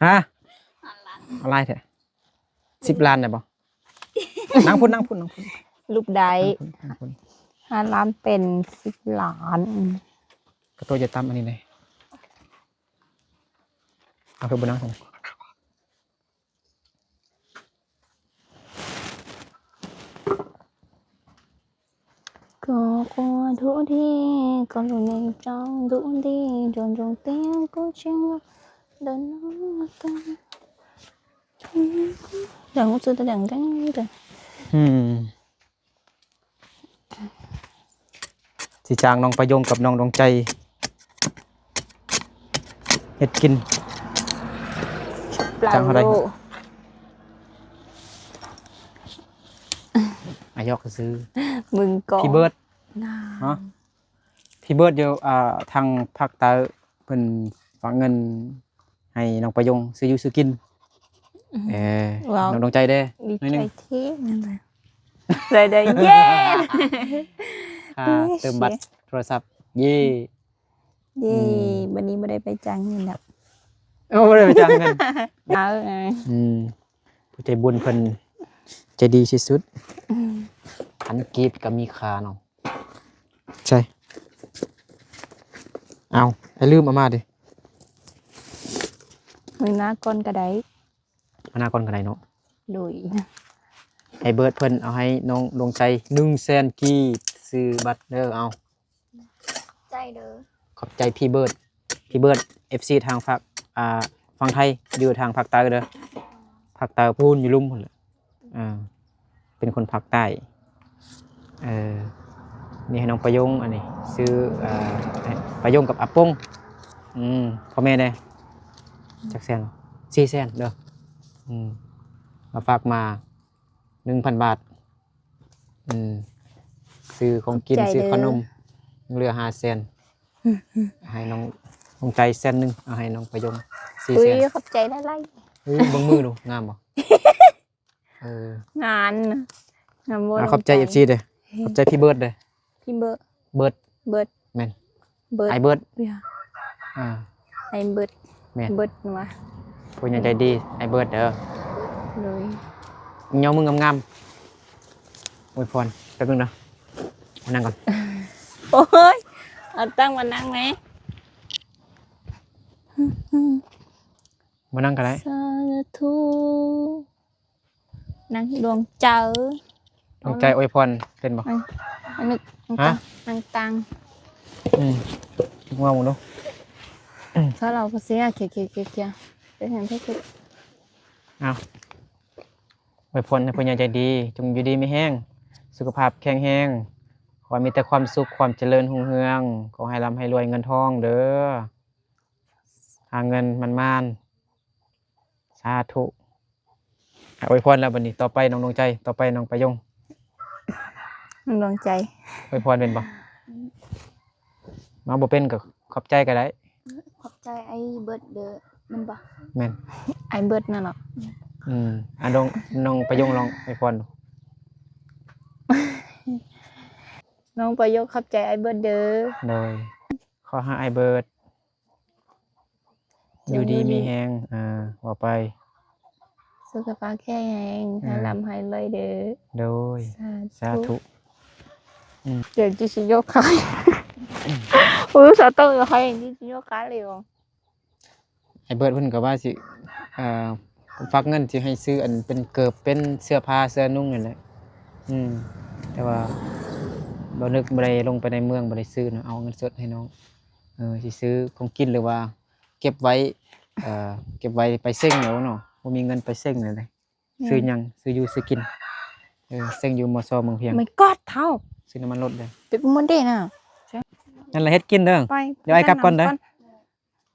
ຮະ? ຫ້າລ້ານ. ອາ ຫຼາຍແທ້. ສິບລ້ານໄດ້ບໍ່? ນັ່ງພຸ້ນ ນັ່ງພຸ້ນ ນັ່ງພຸ້ນ ຫຼຸບໄດ້ ນັ່ງພຸ້ນ ນັ່ງພຸ້ນ. ຫ້າລ້ານເປັນສິບລ້ານ. ກະໂຕຈະຕຳອັນນີ້ເດ້. ເອົາຄືບໍ່ນັ່ງຊັ້ນ? ອືມ ຊິຈ້າງນ້ອງປະຍົງກັບນ້ອງດວງໃຈເຮັດກິນ. ຈ້າງເທົ່າໃດ? ອາ ຢອກຊື່. ມຶງກໍ ພີ່ເບີດ ຮະ? ພີ່ເບີດຢູ່ ອ່າ ທາງພາກໃຕ້ ເພິ່ນຝາກເງິນໃຫ້ນ້ອງປະຍົງຊື້ຢູ່ຊື້ກິນ. ອືມ ເອີ ວ້າວ ນ້ອງດວງໃຈເດ້ ໜ້ອຍໜຶ່ງ. ໄດ້ ໄດ້ ເຢ້ ຄ່າເຕີມບັດໂທລະສັບ ເຢ້ ເຢ້. ອືມ ບັດນີ້ບໍ່ໄດ້ໄປຈ່າຍເງິນແລ້ວ. ໂອ້ ບໍ່ໄດ້ໄປຈ່າຍເງິນ. ເອົາ ເອີ ອືມ ຜູ້ໃຈບຸນເພິ່ນໃຈດີທີ່ສຸດ. ອືມ ພັນກີບກໍມີຄ່າເນາະ. ໃຊ່ ເອົາ ໃຫ້ລືມເອົາມາເດ້. ມື້ໜ້າກ່ອນກໍໄດ້. ມື້ໜ້າກ່ອນກໍໄດ້ເນາະ. ໂດຍ. ໄອ້ເບີດເພິ່ນເອົາໃຫ້ນ້ອງດວງໃຈໜຶ່ງແສນກີບ ຊື້ບັດເດີ. ເອົາ ໃຈເດີ ຂອບໃຈພີ່ເບີດ ພີ່ເບີດ ເອັຟຊີທາງພາກ ອ່າ ຝັ່ງໄທ ຢູ່ທາງພາກໃຕ້ເດີ ພາກໃຕ້ພຸ້ນ ຢູ່ລຸ່ມພຸ້ນແຫຼະ. ອ່າ ເປັນຄົນພາກໃຕ້. ເອີ ນີ້ໃຫ້ນ້ອງປະຍົງ ອັນນີ້ຊື້ ເອີ ປະຍົງກັບອາປົງ. ອືມ ພໍ່ແມ່ແດ່ ຈັກແສນ? ສີ່ແສນເດີ. ອືມ ມາຝາກມາໜຶ່ງພັນບາດ. ອືມ ຊື້ຂອງກິນ ຂອບໃຈເດີ ຊື້ຂະໜົມ ຍັງເຫຼືອຫ້າແສນ. ໃຫ້ນ້ອງ ນ້ອງໃຈແສນໜຶ່ງ ເອົາໃຫ້ນ້ອງປະຍົງສີ່ແສນ. ອຸ້ຍ ຂອບໃຈຫຼາຍໆ. ອຸ້ຍ ເບິ່ງມືດູ ງາມບໍ່? ເອີ ງາມນະ ງາມບໍ່? ອ່າ ຂອບໃຈ ນ້ອງໃຈ ເອັຟຊີເດີ ຂອບໃຈພີ່ເບີດເດີ. ພີ່ເບີດ ເບີດ ເບີດ ແມ່ນ ເບີດ ອ້າຍເບີດ. ເອີ ອ້າຍເບີດ ແມ່ນ ເບີດຫວາ ຜູ້ໃຫຍ່ໃຈດີ ອ້າຍເບີດເດີ. ໂດຍ ຍໍມືງາມໆ ອວຍພອນ. ແປັບໜຶ່ງເດີ ມານັ່ງກ່ອນ. ໂອ້ຍ ເອົາຕັ້ງມານັ່ງແມ. ມານັ່ງກໍໄດ້ ສາທຸ. ນາງດວງໃຈ ດວງໃຈອວຍພອນເປັນບໍ່? ອັນ ອັນນີ້ ຮະ? ນາງຕາງ ອືມ ເວົ້າເບິ່ງດູ. ຖ້າເຮົາກໍເສຍ ເຄ ເຄ ເຄ ເຄ ເປັນຫຍັງເທ ເຄ. ເອົາ ອວຍພອນໃຫ້ຜູ້ໃຫຍ່ໃຈດີ ຈົ່ງຢູ່ດີມີແຮງ ສຸຂະພາບແຂງແຮງ ຂໍໃຫ້ມີແຕ່ຄວາມສຸກ ຄວາມຈະເລີນຮຸ່ງເຮືອງ ຂໍໃຫ້ລ່ຳໃຫ້ລວຍເງິນທອງເດີ ຫາເງິນໝານໆ. ສາທຸ. ອາ ອວຍພອນແລ້ວບັດນີ້ ຕໍ່ໄປນ້ອງດວງໃຈ ຕໍ່ໄປນ້ອງປະຍົງ. ນ້ອງດວງໃຈ ອວຍພອນແມ່ນບໍ່? ມາບໍ່ເປັນກໍຂອບໃຈກໍໄດ້. ຂອບໃຈອ້າຍເບີດເດີ ແມ່ນບໍ່? ແມ່ນ ອ້າຍເບີດນັ້ນເນາະ. ອືມ ອາ ນ້ອງ ນ້ອງປະຍົງລອງອວຍພອນ. ນ້ອງປະໂຍກ ຂອບໃຈອ້າຍເບີດເດີ. ໂດຍ ຂໍໃຫ້ອ້າຍເບີດ ຢູ່ດີມີແຮງ ເອີ ເວົ້າໄປ ສຸຂະພາບແຂງແຮງ ໃຫ້ລ່ຳໃຫ້ລວຍເດີ. ໂດຍ ສາທຸ ສາທຸ. ອືມ ດຽວຈິຊິໂຍກຂາ ອຸ້ຍ ສາວຕ້ອງຢູ່ໃຫ້ ຊິໂຍກຂາເລີຍ. ອ້າຍເບີດເພິ່ນກໍວ່າຊິ ເອີ ຝາກເງິນຊິໃຫ້ຊື້ອັນເປັນເກີບ ເປັນເສື້ອຜ້າເສື້ອນຸ່ງນັ້ນແຫຼະ. ອືມ ແຕ່ວ່າບໍ່ນຶກ ບໍ່ໄດ້ລົງໄປໃນເມືອງ ບໍ່ໄດ້ຊື້ເນາະ ເອົາເງິນສົດໃຫ້ນ້ອງ. ເອີ ຊິຊື້ຂອງກິນ ຫຼືວ່າເກັບໄວ້ ເອີ ເກັບໄວ້ໄປເສັງເອົາເນາະ ບໍ່ມີເງິນໄປເສັງແລ້ວເດ້. ແມ່ນ ຊື້ຫຍັງ ຊື້ຢູ່ຊື້ກິນ. ເອີ ເສັງຢູ່ ມຊ ເມືອງພຽງ. ໄມກອດເຖົ້າ ຊື້ນ້ຳມັນລົດເດ້ ເປັນໝົດເດ້ນະ. ນັ້ນລະເຮັດກິນເດີ ໄປ ດຽວອ້າຍກັບກ່ອນເດີ.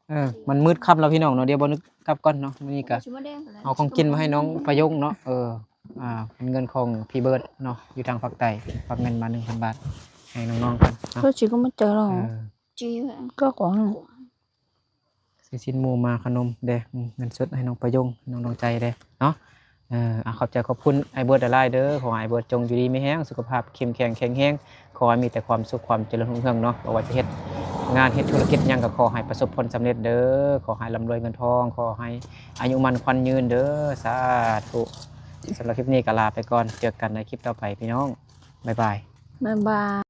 ເອີ ມັນມືດຄ່ຳແລ້ວພີ່ນ້ອງເນາະ ດຽວບໍ່ນຶກກັບກ່ອນເນາະ. ມື້ນີ້ກະເອົາຂອງກິນມາໃຫ້ນ້ອງປະໂຍງເນາະ. ເອີ ອ່າ ເປັນເງິນຂອງພີ່ເບີດເນາະ ຢູ່ທາງພາກໃຕ້ ຝາກເງິນມາໜຶ່ງພັນບາດໃຫ້ນ້ອງໆກັນເນາະ. ເອີ ຊື້ຊີ້ນໝູມາຂະໜົມເດ້ ອືມ ເງິນສົດໃຫ້ນ້ອງປະໂຍງ ນ້ອງດວງໃຈເດ້ເນາະ. ເອີ ອາ ຂອບໃຈຂອບຄຸນອ້າຍເບີດຫຼາຍໆເດີ. ຂໍໃຫ້ອ້າຍເບີດຈົ່ງຢູ່ດີມີແຮງ ສຸຂະພາບເຂັ້ມແຂງແຂງແຮງ ຂໍໃຫ້ມີແຕ່ຄວາມສຸກ ຄວາມຈະເລີນຮຸ່ງເຮືອງເນາະ. ບໍ່ວ່າຈະເຮັດງານເຮັດທຸລະກິດຫຍັງກໍຂໍໃຫ້ປະສົບຜົນສຳເລັດເດີ. ຂໍໃຫ້ລ່ຳລວຍເງິນທອງ ຂໍໃຫ້ອາຍຸໝັ້ນຂວັນຍືນເດີ. ສາທຸ. ສຳລັບຄລິບນີ້ກໍລາໄປກ່ອນ ເຈີກັນໃນຄລິບຕໍ່ໄປພີ່ນ້ອງ. ບາຍບາຍ ບາຍບາຍ.